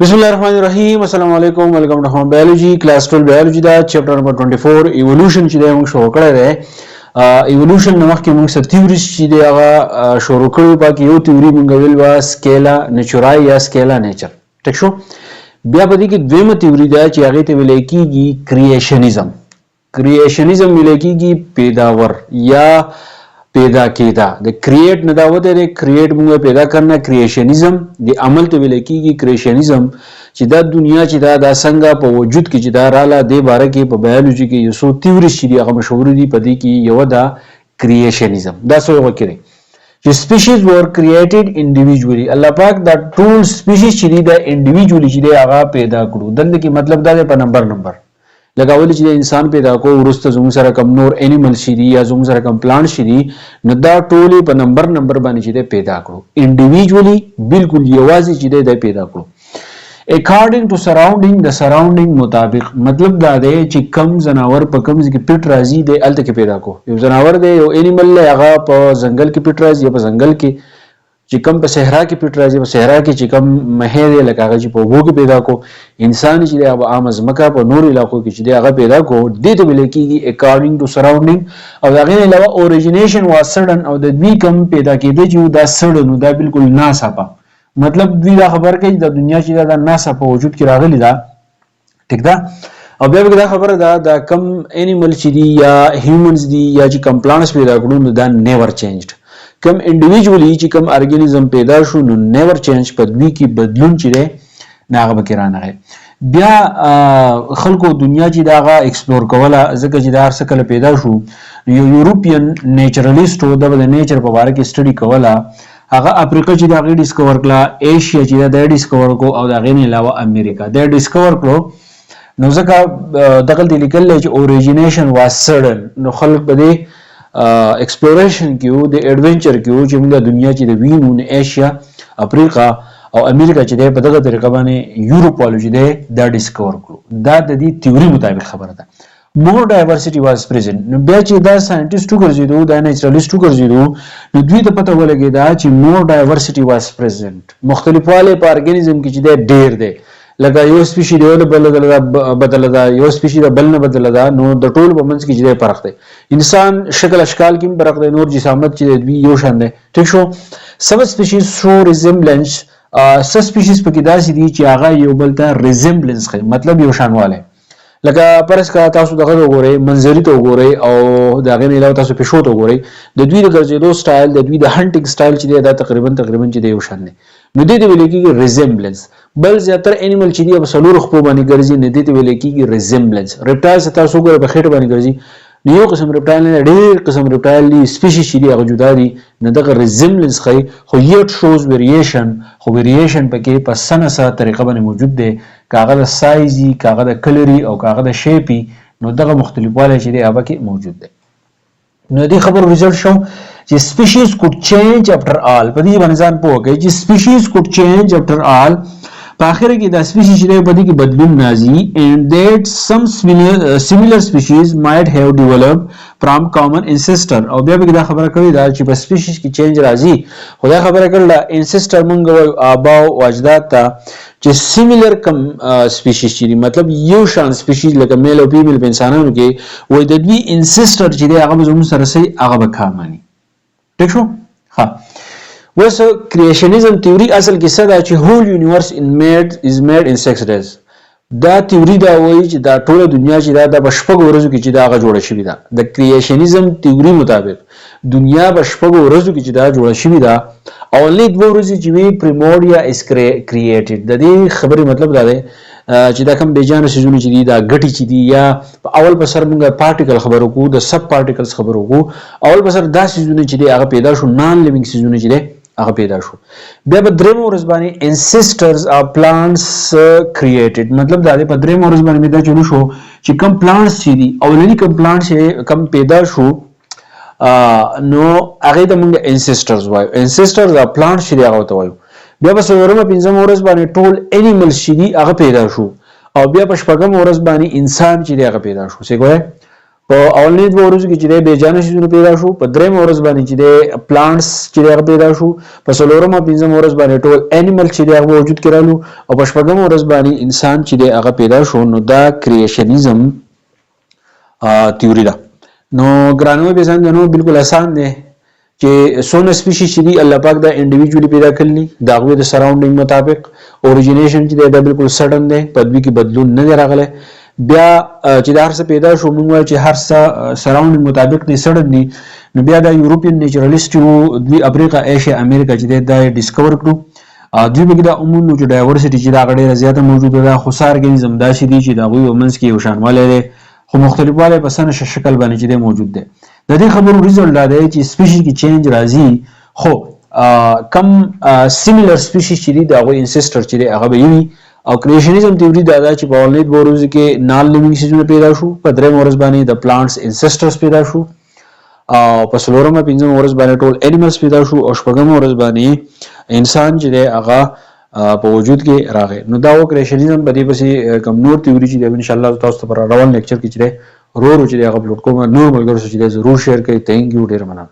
بسم الله الرحمن الرحیم. السلام علیکم. Welcome to home biology class 12 biology دا chapter number 24 evolution چې دی موږ شروع کړی دی. ایولوشن نه مخکې موږ څه تیوریز چې دی هغه شروع کړو. پکې یو تیوري موږ ویل وا scala naturae یا scala nature، ټیک شو؟ بیا په دې کې دویمه تیوري ده چې هغې ته ویل کېږي creationism. Creationism ویل کېږي پیداور یا پیدا کېدا. د create نه دا وته دی، create موږ پیدا کرنا. Creationism د عمل ته ویل کېږي creationism، چې دا دنیا چې دا دا څنګه په وجود کې چې دا رااله، د باره کې په بیولوژي کې یو څو تیوري چې دي هغه مشهور دي. په دې کې یو دا creationism. دا څه وکړي چې species were created individually. الله پاک دا ټول species چې دي دا individually چې دی هغه پیدا کړو. دلته کې مطلب دا دی په نمبر نمبر، لکه اول چې انسان پیدا کو، وروسته زموږ سره کم نور animal شي دي یا زموږ سره کم plant شي دي، نو دا ټولې په نمبر نمبر باندې چې دی پیدا کړو، individually، بالکل یوازې چې دی دا پیدا کړو. According to surrounding، د surrounding مطابق، مطلب دا دی چې کم ځناور په کم ځای کې پټ راځي، دی هلته کې پیدا کو. یو ځناور دی، یو animal دی، هغه په ځنګل کې پټ راځي یا په ځنګل کې، چې کم په صحرا کې پټ راځي په صحرا کې، چې کم مهی دی لکه هغه چې په اوبو کې پیدا کو، انسان چې دی هغه عامه ځمکه په نورو علاقو کې چې دی هغه پیدا کو. دې ته ویل کېږي according to surrounding. او د هغې نه علاوه origination was sudden، او د دوی کم پیدا کېده چې دا sudden، دا بالکل ناڅاپه. مطلب دوی دا خبر کوي چې د دنیا چې دا ناڅاپه وجود کې راغلي ده، ټیک ده؟ او بیا به دا خبره ده، دا کم animal چې دي یا humans دي یا چې کم plants پیدا کړو، نو دا never changed. کم individually چې کم organism پیدا شو، نو never change، په دوی کې بدلون چې دی نه هغه پکې رانغی. بیا خلکو دنیا چې دا هغه explore کوله، ځکه چې دا هر څه کله پیدا شو، یو European naturalist و، ده به د nature په باره کې study کوله. هغه افریقا چې د هغې discover کړه، ایشیا چې دا discover کو، او د هغې نه علاوه امریکا دا discover کړو. نو ځکه دغلته لیکل چې origination was sudden، نو خلک په دې exploration کې وو، د adventure کې وو چې موږ دنیا چې د وینو، نو ایشیا، افریقا او امریکا چې دی په دغه طریقه باندې یورپ والو چې دی دا discover کړو. دا د دې تیوري مطابق خبره ده. More diversity was present. نو بیا چې دا scientist وګرځېدو، دا naturalist وګرځېدو، نو دوی ته پته ولګېده چې more diversity was present، مختلفوالی په organism کې چې دی ډیر دی. لکه یو species دی له بل بدله ده، یو species د بل نه بدله ده، نو د ټولو په منځ کې چې دی فرق دی. انسان شکل اشکال کې هم فرق دی، نور جسامت چې دی دوی یو شان دی، ټیک شو؟ Some species show resemblance، څه species پکې داسې دي چې هغه یو بل ته resemblance ښيي، مطلب یو شانوالی. لکه فرض کا تاسو دغه ته وګورئ، منظري ته وګورئ، او د هغې نه علاوه تاسو پیشو ته وګورئ، د دوی د ګرځېدو سټایل، د دوی د hunting style چې دی دا تقریبا تقریبا چې دی یو شان دی، نو دې ته ویل کېږي resemblance. بل زیاتره animal چې دی په څلورو خپو باندې ګرځي، نو دې ته ویل کېږي resemblance. Reptiles تاسو وګورئ، په خېټه باندې ګرځي، نو یو قسم reptile نه، ډېر قسم reptile دي، species چې دي هغه جدا دي، نو دغه resemblance ښيي. خو yet shows variation، خو variation پکې په څه نه څه طریقه باندې موجود دی، که هغه د سایز وي، که هغه د color وي، او که هغه د shape وي، نو دغه مختلفوالی چې دی هغه پکې موجود دی. نو دې خبرو result شو چې species could change after all. په دې باندې ځان پوه کړئ چې species could change after all، په اخر کې دا species چې دی په دې کې بدلون راځي، and that some similar species might have developed from common ancestor. او بیا به دا خبره کړې ده چې په species کې change راځي، خو دا خبره کړله ancestor مونږ وایو آبا او اجداد ته، چې similar کم species چې دي، مطلب یو شان species لکه male او female په انسانانو کې، وای د دوی ancestor چې دی هغه به زموږ سره سي هغه به common، ټیک شو؟ ها، اوس creationism theory اصل کې څه ده چې whole universe in made is made in 6 days. دا تیوري دا وایي چې دا ټوله دنیا چې دا د په شپږو ورځو کې چې دا هغه جوړه شوې ده. د creationism theory مطابق دنیا په شپږو ورځو کې چې دا جوړه شوې ده، او only دوه ورځې چې وي primordia is created. د دې خبرې مطلب دا دی چې دا کوم بیجانه څیزونه چې دي، دا ګټي چې دي، یا په اول په سر موږ particle خبرو کو، د sub particles خبرو کو، اول په سر دا څیزونه چې دي هغه پیدا شو، non living څیزونه چې دي هغه پیدا شو. بیا په دریم ورځ باندې ancestors of plants created. مطلب دا دی په دریم ورځ باندې دا چلو شو چې کم plants چې دي، اولنی کم plants چې کم پیدا شو، نو هغه ته موږ ancestors وایو، ancestors of plants چې دي هغه ته وایو. بیا په څلورمه پنځمه ورځ باندې ټول animals چې دي هغه پیدا شو، او بیا په شپږم ورځ باندې انسان چې دی هغه پیدا شو. څه کوي؟ په اولنې دوه ورځو کې چې دی بېجانه څیزونه پیدا شو، په درېیمه ورځ باندې چې دی پلانټس چې دی هغه پیدا شو، په څلورمه پنځمه ورځ باندې ټول انیمل چې دی هغه وجود کې رالو، او په شپږمه ورځ باندې انسان چې دی هغه پیدا شو. نو دا کریشنزم تیوري ده. نو ګرانو به ځان نو بالکل اسان دی چې څونه سپیشي چې دي الله پاک دا انډیویجولی پیدا کړلی د هغوی د سراونډینګ مطابق. اوریجینیشن چې دی دا بالکل سډن دی، په دوی کې بدلون نه دی راغلی. بیا چې دا هر څه پیدا شو، موږ وایو چې هر څه سراونډینګ مطابق دی، سډن دی. نو بیا دا یورپین نیچرلیست چې وو، دوی افریقا، ایشیا، امریکا چې دی دا یې ډسکور کړو. دوی به دا وموندو چې ډایورسټي چې دا ډېره زیاته موجوده ده، خو څه ارګانیزم داسې دي چې د هغوی په منځ کې یو شانوالی دی، خو مختلفوالی په څه نه شکل باندې چې دی موجود دی. د دې خبرو ریزلټ دا دی چې سپیشي کې چینج راځي، خو کم سیمیلر سپیشي چې دي د هغوی انسیسټر چې دی هغه به وي. او کریشنزم تیوري دا ده چې په اولنۍ دوه ورځو کې نان لیوینګ څیزونه پیدا شو، په درېیمه ورځ باندې د پلانټس انسیسټرز پیدا شو، او په څلورمه پنځمه ورځ باندې ټول انیملز پیدا شو، او شپږمه ورځ باندې انسان چې دی هغه په وجود کې راغی. نو دا و کریشنزم. په دې پسې کوم نور تیوري چې دی ان شاء الله تاسو ته په روان لیکچر کې چې دی ورو ورو چې دی هغه اپلوډ کوم. نور ملګرو سره چې دی ضرور شیر کړئ. ثانک یو، ډېره مننه.